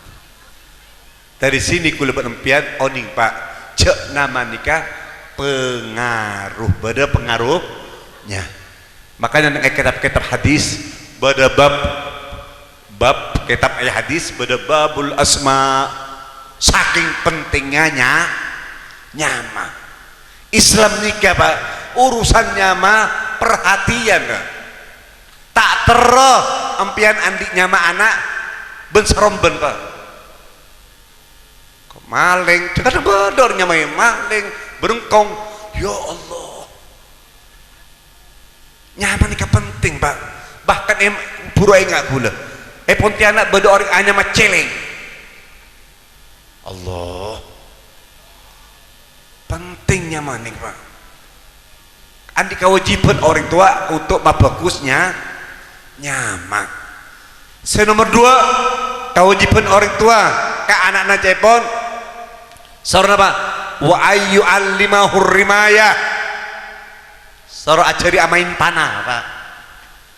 Dari sini kaulâ bân empèyan onèng, Pak, jhâ' nama nèka pengaruh, bâdâ pengaruhnya. Makanya neng kitab-kitab hadis bâdâ bab, bab kitab hadis bâdâ babul asma. Saking pentingnya nya-, nyama. Islam nèka, Pak, urusan nyama perhatian. Ta' terro empèyan andi' nyama ana' bân-sarombân, Pak. Malèng, kadhâng bâdâ orèng nyamaè malèng, bârengkong. Ya Allah. Nyama nèka penting, Pak. Bahkan è-, buru enga' kaulâ. È Pontianak bâdâ orèng anyama Cèlèng. Allah. Penting nyama nèka, Pak. Andi' kawâjibhân orèng towa untuk mabhâghus nya-, nyama. Sè nomer duwâ', kawâjibhân orèng towa ka ana'na ca'èpon, soro napa? Wa ayyu'allimahur rimayah. Soro ajhâri amaèn pana, Pak.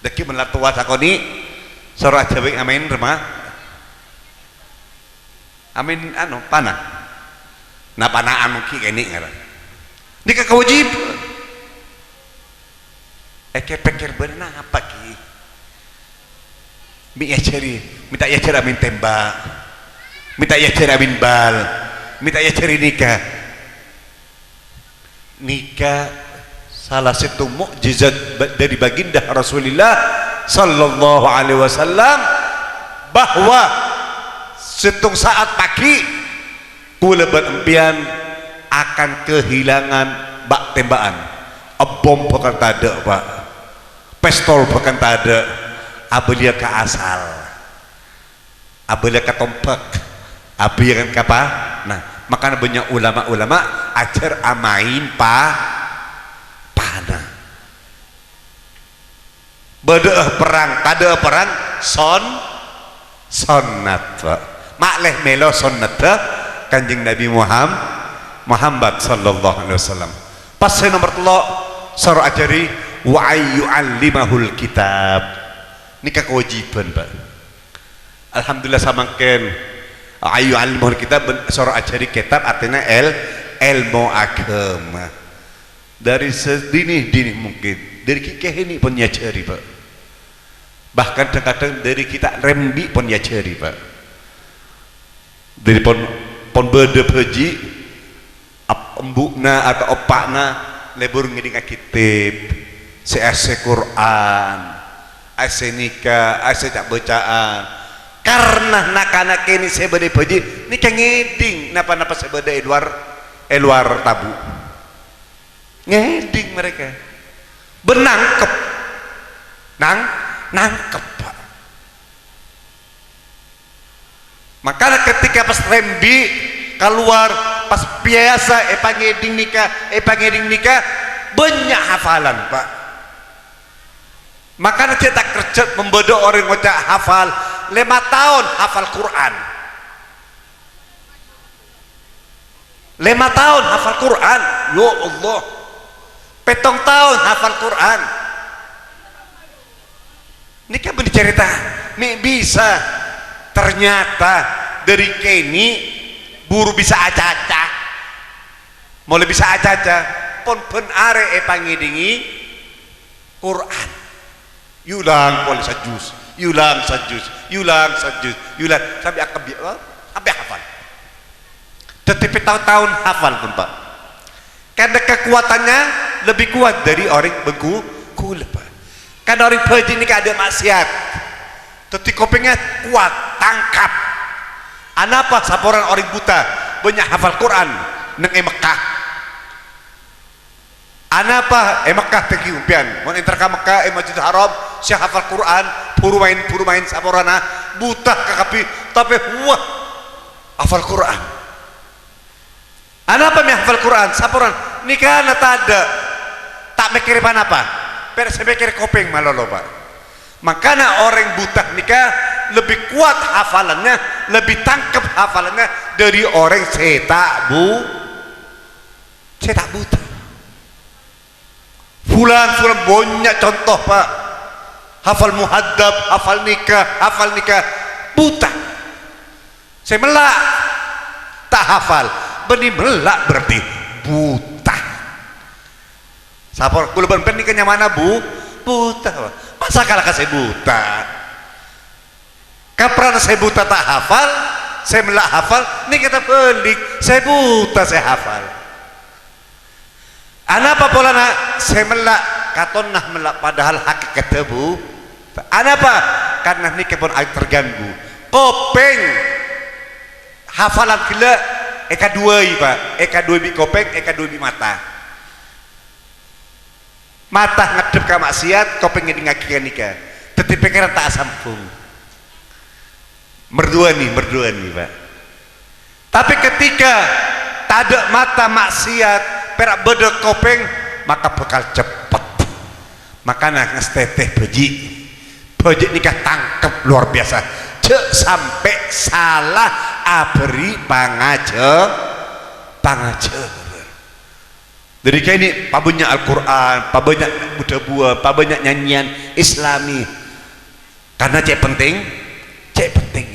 Dhâggi' mon la towa sakonè', soro ajhâri amaèn rema-, Amin, anu, pana. Na, pana'an ghi' kènè' ngaran. Nèka kawâjibhân. Èkèr-pèkkèr bâ'na napa ghi'? Mè' èajhâri, mè' ta' èajhâri amin tèmbhâk. Mè' ta' èajhâri amin bal. Mè' ta' èajhâri nèka. Nèka sala sèttong mukjizat ba-, dhâri Baginda Rasulillah sallallahu alaihi wasallam, bahwa sèttong sa'at paghi', kaulâ bân empèyan akan kehilangan bâk-tèmbhâ'ân. Bom bhâkal tadâ', Pak. Pèstol bhâkal tadâ'. Abâliyâ ka asal. Abâliyâ ka tombhâk, abâliyâ ka pa-, nah, makana bânnya' ulama-ulama ajhâr amaèn pa-, pana. Bâdâ'â perrang, tadâ'â perrang, son-, sonnat, Pak. Ma' lè mèlo sonnatta Kanjeng Nabi Muham-, Muhammad sallallahu alaihi wasallam. Pas sè nomer tello', soro ajhâri, "Wa ayyu'allimahul kitab." Nèka kawâjibhân, Pak. Alhamdulillah, samangkèn, "Ayyu'allimahul kitab," bân soro ajhâri kètab, artèna èl-, èlmo aghâma. Dâri sedini-dini mungkin, dâri ghi' kènè' pon èajhâri, Pak. Bahkan dhâng-kadhâng dâri ghi' ta' rembi' pon èajhâri, Pak. Dâri pon, pon bâdâ bhâji', ap-, embu'na atau eppa'na lebur ngèdingngaghi tèp, sè èessè Qur'an, èessè nèka, èessè ca'-bâca'an. Karna na'-kana' kènè' sè bâdâ è bhâji' nèka ngèding napa-napa sè bâdâ è lowar, è lowar tabu'. Ngèding mereka. Bân nangkep. Nang-, nangkep, Pak. Makana ketika pas rembi' kalowar, pas biyasa èpangèding nèka, èpangèding nèka, bânnya' hafalan, Pak. Makana jhâ' ta' kerjhât mon bâdâ orèng ngoca' hafal, lèma taon hafal Qur'an. Lèma taon hafal Qur'an. Ya Allah. Pèttong taon hafal Qur'an. Nèka bânnè carèta, mè' bisa. Ternyata dâri kènè' buru bisa acaca. Molaè bisa acaca, pon bân arè èpangèdingè Qur'an. Èulang polè sajus, èulang sajus, èulang sajus, èulang sampè' akebbi-, sampè' hafal. Dhâddhi pèttong taon hafal, Pak. Karena kekuatannya lebih kuat dari orèng bengku kaulâ, Pak. Karena orèng bhâji' nèka adâ' maksiat. Dhâddhi kopèngnga kuat, tangkap. Anapa saporana orèng buta bânnya' hafal Qur'an neng è Mekkah? Anapa è Mekkah tèngghi sampèyan? Mon èntar ka Mekkah, è Masjidil Haram, sè hafal Qur'an, buru maèn, buru maèn saporana, buta kakabbhi, tapè, wah, hafal Qur'an. Anapa mè' hafal Qur'an? Saporana, nèkana tadâ', ta' mèkkèrè pa-napa. Pèra' sè mèkkèrè kopèng malolo, Pak. Makana orèng buta nèka lebbi kowat hafalannya, lebbi tangkep hafalannya dâri orèng sè ta' bu-, sè ta' buta. Fulan, fulan, bânnya' conto, Pak. Hafal Muhadzab, hafal nèka, hafal nèka. Buta. Sè mella' ta' hafal. Bânnè mella' berarti buta. Sapor, kaulâ bân sampèyan nèka nyamana bu-, buta, Pak. Masa kala ka sè buta? Kaprana sè buta ta' hafal, sè mella' hafal, nèka tabhâlik, sè buta sè hafal. Anapa polana sè mella' katonna mella', padahal hakèkatta bu-, anapa? Karna nèka pon terganggu. Kopèng hafalan ghellâ' èkaduwâi, Pak. Èkaduwâi bi' kopèng, èkaduwâi bi' mata. Mata ngaddhep ka maksiat, kopèng ngèdingngaghi ka nèka. Dhâddhi pèkkèran ta' asambhung. Merduwâni, merduwâni, Pak. Tapè ketika tadâ' mata maksiat, pèra' bâdâ kopèng, maka bhâkal ceppet. Makana ngastètè bhâji'. Bhâji' nèka tangkep luar biasa. Jhâ' sampè' sala abherri' pangaja-, pangajhârân. Dâri kènè' pabânnya' Al-Qur'an, pabânnya' bu-dhâbuwân, pabânnya' nyanyèyan Islami. Karna cè' penting, cè' penting.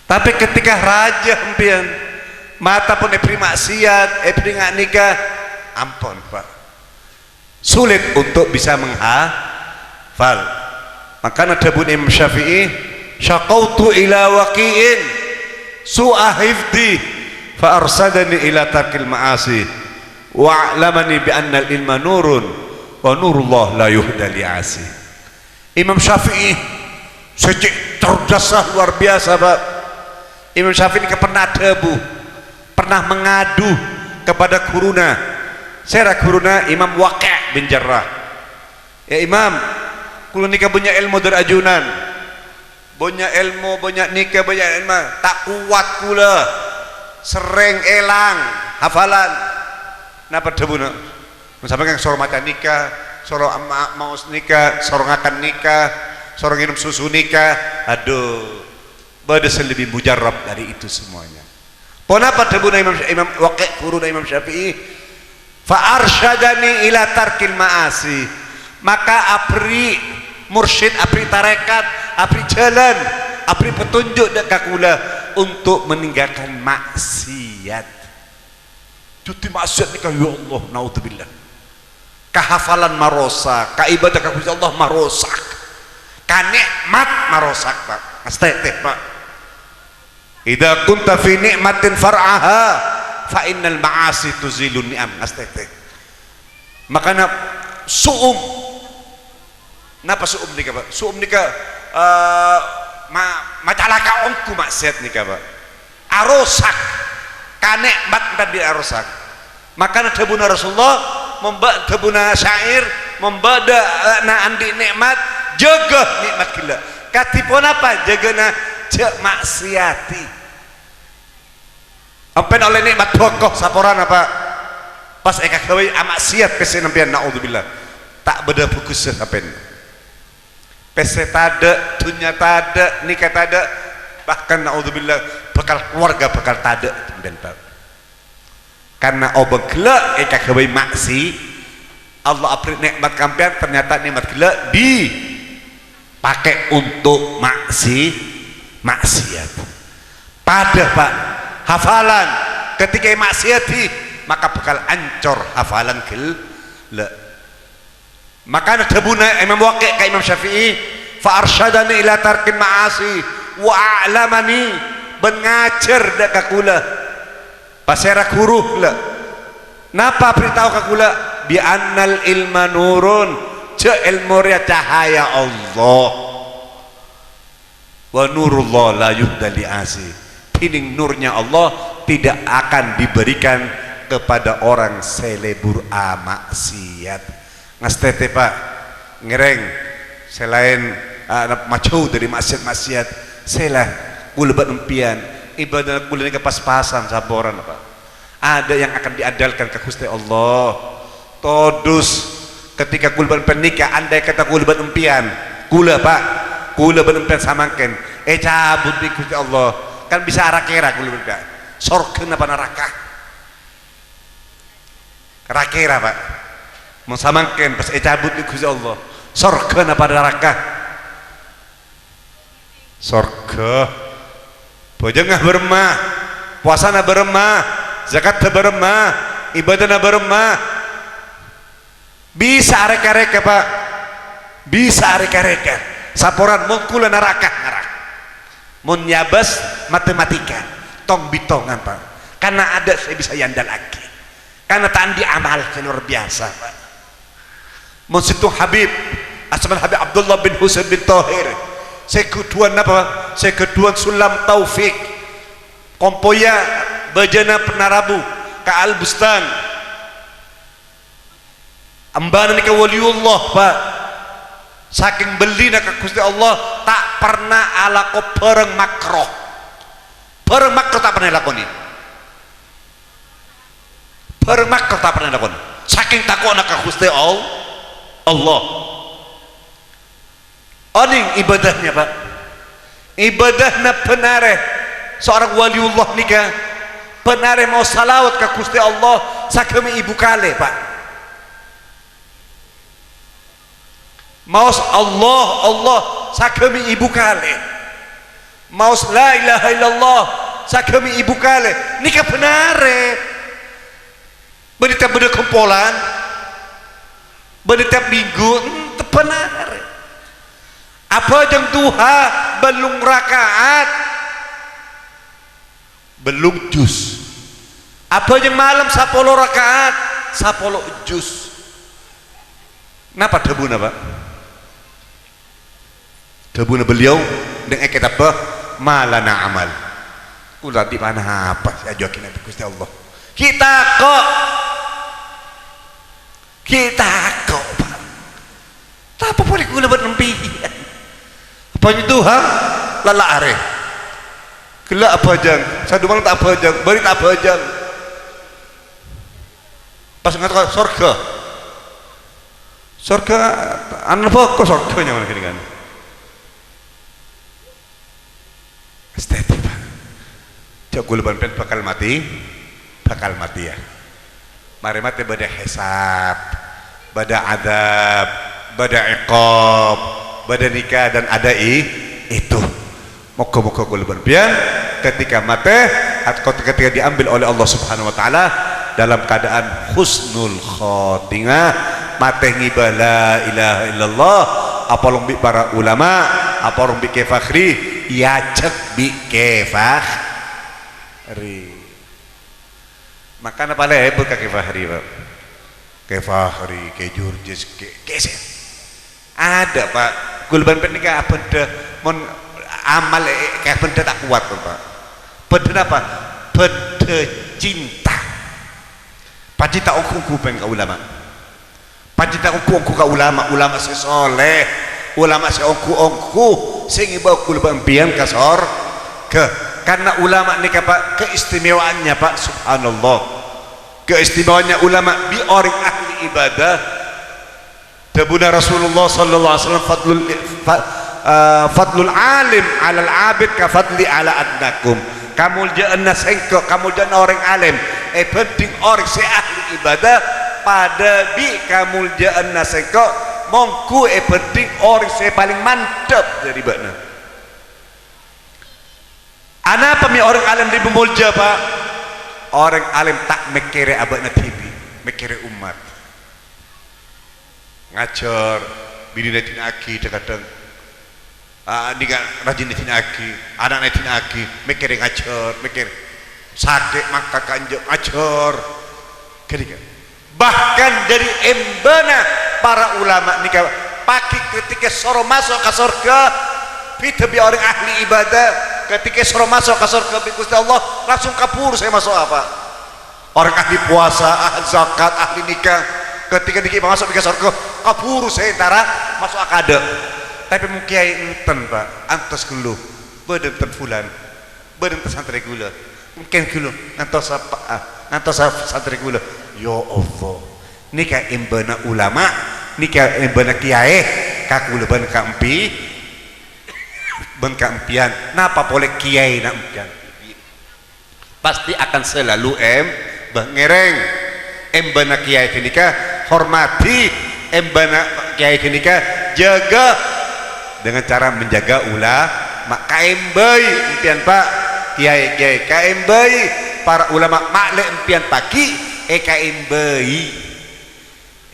Tapè ketika rajâ sampèyan, mata pon èbherri' maksiat, èbherri' nga-, nèka, ampon, Pak. Sulit untuk bisa menghafal. Makana dhâbuna Imam Syafi'i, "Syakautu ila Waqi'in su'a hifdzi, fa arsadani ila tarkil ma'asi, wa a'lamani bi annal ilma nurun, wa nurullah la yuhda li asi." Imam Syafi'i sè cè' cerdassa luar biasa, Pak. Imam Syafi'i nèka pernah dhâbu, pernah mengadu kepada ghuruna. Sèra ghuruna? Imam Waqi' bin Jarrah. "Ya Imam, kaulâ nèka bânnya' èlmo dâri ajunan. Bânnya' èlmo, bânnya' nèka, bânnya' èlmo. Ta' kowat kaulâ. Serrèng èlang hafalan." Napa dhâbuna? Mon sampèyan kan soro maca nèka, soro ma-, maos nèka, soro ngakan nèka, soro ngènom susu nèka. Aduh, bâdâ sè lebbi mujarrab dari itu semuanya. Ponapa dhâbuna Imam, Imam Waqi', ghuruna Imam Syafi'i? "Fa arsyadani ila tarkil ma'asi." Maka aberri' mursyid, aberri' tarekat, aberri' jhâlân, aberri' petunjuk dâ' ka kaulâ untuk meninggalkan maksiat. Dhâddhi maksiat nèka, ya Allah, naudzubillah. Kahafalan marosak, ka ibadah ka Gusti Allah marosak. Ka nikmat marosak, Pak. Ngastètè, Pak. "Idza kunta fi ni'matin far'aha, fa innal ma'asi tuzilun ni'am." Ngastètè. Makana su'um. Napa su'um nèka, Pak? Su'um nèka, eh, ma-, macalaka ongghu maksiat nèka, Pak. Arosak. Ka nikmat tadi arosak. Makana dhâbuna Rasulullah, mon bâ-, dhâbuna syair, "Mon bâdâ, eh, na andi' nikmat, jâgâ nikmat ghellâ'." Kadhi ponapa jâgâna? Jhâ' maksiati. Sampèyan ollè nikmat bhâko saporana, Pak. Pas èkaghâbây amaksiat pèssèna sampèyan, naudzubillah. Ta' bâdâ bhâghussa sampèyan. Pèssè tadâ', dhunnya tadâ', nèka tadâ', bahkan naudzubillah, bhâkal, keluarga bhâkal tadâ' sampèyan, Pak. Karna obâng ghellâ' èkaghâbây maksi-, Allah aberri' nikmat ka sampèyan, ternyata nikmat ghellâ' dipakè untuk maksi-, maksiat. Padâ, Pak, hafalan ketika maksiati, maka bhâkal ancor hafalan ghellâ'. Makana dhâbuna Imam Waqi' ka Imam Syafi'i, "Fa arsyadani ila tarkil ma'asi wa a'lamani," bân ngajhâr dâ' ka kaulâ. Pasèra ghuru la? Napa aberri' tao ka kaulâ? "Bi annal ilma nurun," jhâ' èlmo rèya cahaya Allah. "Wa nurullah la yuhda li asi." Dhinèng nurnya Allah tidak akan diberikan kepada orang sè lebur amaksiat. Ngastètè, Pak. Ngèrèng sè laèn, ah, majâu dâri maksiat-maksiat. Sèla, kaulâ bân empèyan, ibadah kaulâ nèka pas-pasan saporana, Pak. Ada yang akan diandalkan ka Ghustè Allah. Todus, ketika kaulâ bân empèyan nèka, andai kata kaulâ bân empèyan, kaulâ, Pak, kaulâ bân empèyan samangkèn ècabut bi' Ghustè Allah, kan bisa ra-kèra kaulâ bân empèyan. Sorghâ napa naraka? Ra-kèra, Pak. Mon samangkèn pas ècabut bi' Ghustè Allah, sorghâ napa naraka? Sorghâ. Bhâjângnga bârâmma, powasana bârâmma, zakatta bârâmma, ibâdâna bârâmma. Bisa arèka-rèka, Pak. Bisa arèka-rèka. Saporana mon kaulâ naraka, naraka. Mon nyabâs matematika, tong-bitongan, Pak. Karena ada sè bisa èandalaghi. Karena ta' andi' amal sè luar biasa, Pak. Mon sèttong Habib, asmana Habib Abdullah bin Husain bin Tahir, sè ghâdhuwân napa? Sè ghâdhuwân Sulam Taufik. Kompoyya bâjâna Penarabu ka Al-Bustan. Embana nèka waliyullah, Pak. Sakèng bellina ka Ghustè Allah, ta' pernah alako bhârâng makruh. Bhârâng makruh ta' pernah èlakonè. Bhârâng makruh ta' pernah èlakonè. Sakèng tako'na ka Ghustè All-, Allah. Onèng ibadahnya, Pak. Ibadahna bân arè seorang waliullah nèka, bân arè maos salawat ka Ghustè Allah sagâmè èbu kalè, Pak. Maos Allah, Allah sagâmè èbu kalè. Maos la ilaha illallah sagâmè èbu kalè. Nèka bân arè. Bânnè tèp bâdâ kompolan, bânnè tèp minggu, ente bân arè. Abhâjâng duha bâllung raka'at, bâllung juz. Abhâjâng malem sapolo raka'at, sapolo juz. Napa dhâbuna, Pak? Dhâbuna beliau neng è kètabbhâ, "Ma lana amal." Kaulâ ta' andi' ponapa sè èajuwâghi neng Ghustè Allah. Ghi' tako'. Ghi' tako', Pak. Tapè polè kaulâ bân empèyan. Abhâjâng duha, lalla arè. Ghellâ' abhâjâng, sadumang ta' abhâjâng, bâri' ta' abhâjâng. Pas ngator ka sorghâ. Sorghâ, ana bhâko sorghâ nyamana ghânèka. Estèti, Pak. Jhâ' kaulâ bân sampèyan bhâkal matè, bhâkal matèya. Marè matè bâdâ hisab, bâdâ adzab, bâdâ iqab, bâdâ nèka dan ada i-, itu. Moghâ-moghâ kaulâ bân sampèyan ketika matè, atau ketika diambil oleh Allah Subhanahu wa Ta'ala dalam keadaan husnul khotimah, matè ngibâ la ilaha illallah, apolong bi' para ulama, apolong bi' Kè Fakhri, èajhâk bi' Kè Fakhri. Mangkana palèbur ka Kè Fakhri, Pak. Kè Fakhri, Kè Jurjis, Kè, Kè sè-, ada, Pak. Kaulâ bân sampèyan nèka abhândhâ, mon amal, eh, eh, kè abhândhâ ta' kowat, Pak. Bhândhâ napa? Bhândhâ cinta. Pacinta ongghu-ongghu bân ka ulama. Pacinta ongghu-ongghu ka ulama, ulama sè soleh, ulama sè ongghu-ongghu, sè ngibâ kaulâ bân sampèyan ka sorghâ. Karna ulama nèka, Pak, keistimewaannya, Pak, subhanallah. Keistimewaannya ulama bi' orèng ahli ibadah. Dhâbuna Rasulullah sallallahu alaihi wasallam, "Fadlul, fa-, eh, fadlul alim 'alal 'abid ka fadli 'ala adnakum." Kamoljâ'ânna sèngko', kamoljâ'ânna orèng alim èbhânding orèng sè ahli ibadah, padâ bi' kamoljâ'ânna sèngko' mongghu èbhânding orèng sè palèng mandhâp dâri bâ'na. Anapa mè' orèng alim lebbi molja, Pak? Orèng alim ta' mèkkèrè abâ'na dhibi', mèkkèrè ommat. Ngajhâr, binèna èdina'aghi dhâng-kadhâng. Ah, nèka rajin èdina'aghi, ana'na èdina'aghi, mèkkèrè ngajhâr, mèkkèrè sakè' mangkat ka enjâ' ngajhâr. Ghânèka. Bahkan dâri embâna para ulama nèka, paghi' ketika soro maso' ka sorghâ, bhidhâ bi' orèng ahli ibadah, ketika soro maso' ka sorghâ bi' Ghustè Allah, langsung kabhuru sè maso'a, Pak. Orèng ahli powasa, ahli zakat, ahli nèka, ketika dhiggi' maso' bi' ka sorghâ, kabhuru sè entara maso'a kaadâ'. Tapè mon kèyaè enten, Pak, antos ghâllu, bâdâ enten fulan, bâdâ enten santrè kaulâ, mungkin ghâllu, ngantos apa, ah, ngantos sa-, santrè kaulâ. Ya Allah, nèka embâna ulama, nèka embâna kèyaè, ka kaulâ bân ka empi-, bân ka empèyan. Napa polè kèyaèna empèyan? Pasti akan selalu em-, bâ-, ngèrèng. Embâna kèyaè ghânèka hormati, embâna kèyaè ghânèka jâgâ dengan cara menjaga ulama. Kaèmbâi empèyan, Pak, kèyaè-kèyaè, kaèmbâi para ulama, ma'lè empèyan paghi' èkaèmbâi.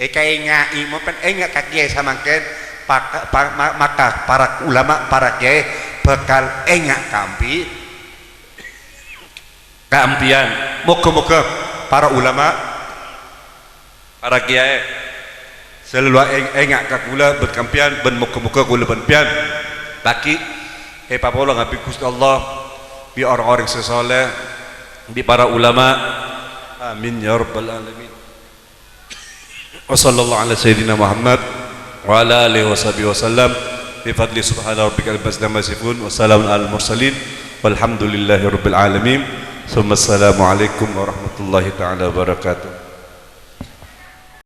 Èkaènga'i, mon pèn enga' ka kèyaè samangkèn, paka-, pa-, ma-, maka para ulama, para kèyaè bhâkal enga' ka empi-, ka empèyan. Moghâ-moghâ para ulama, para kèyaè, selalu eng-, enga' ka kaulâ bân ka empèyan, bân moghâ-moghâ kaulâ bân empèyan paghi' èpapolong bi' Ghustè Allah, bi' orèng-orèng sè soleh, bi' para ulama. Amin ya rabbal alamin. Wa sallallahu ala sayyidina Muhammad wa ala alihi wa sahbihi wa sallam. Bi fadli subhana rabbika rabbil izzati amma yasifun. Wa salamun alal mursalin. Walhamdulillahi rabbil alamin. Tsumma assalamu alaikum warahmatullahi ta'ala wabarakatuh.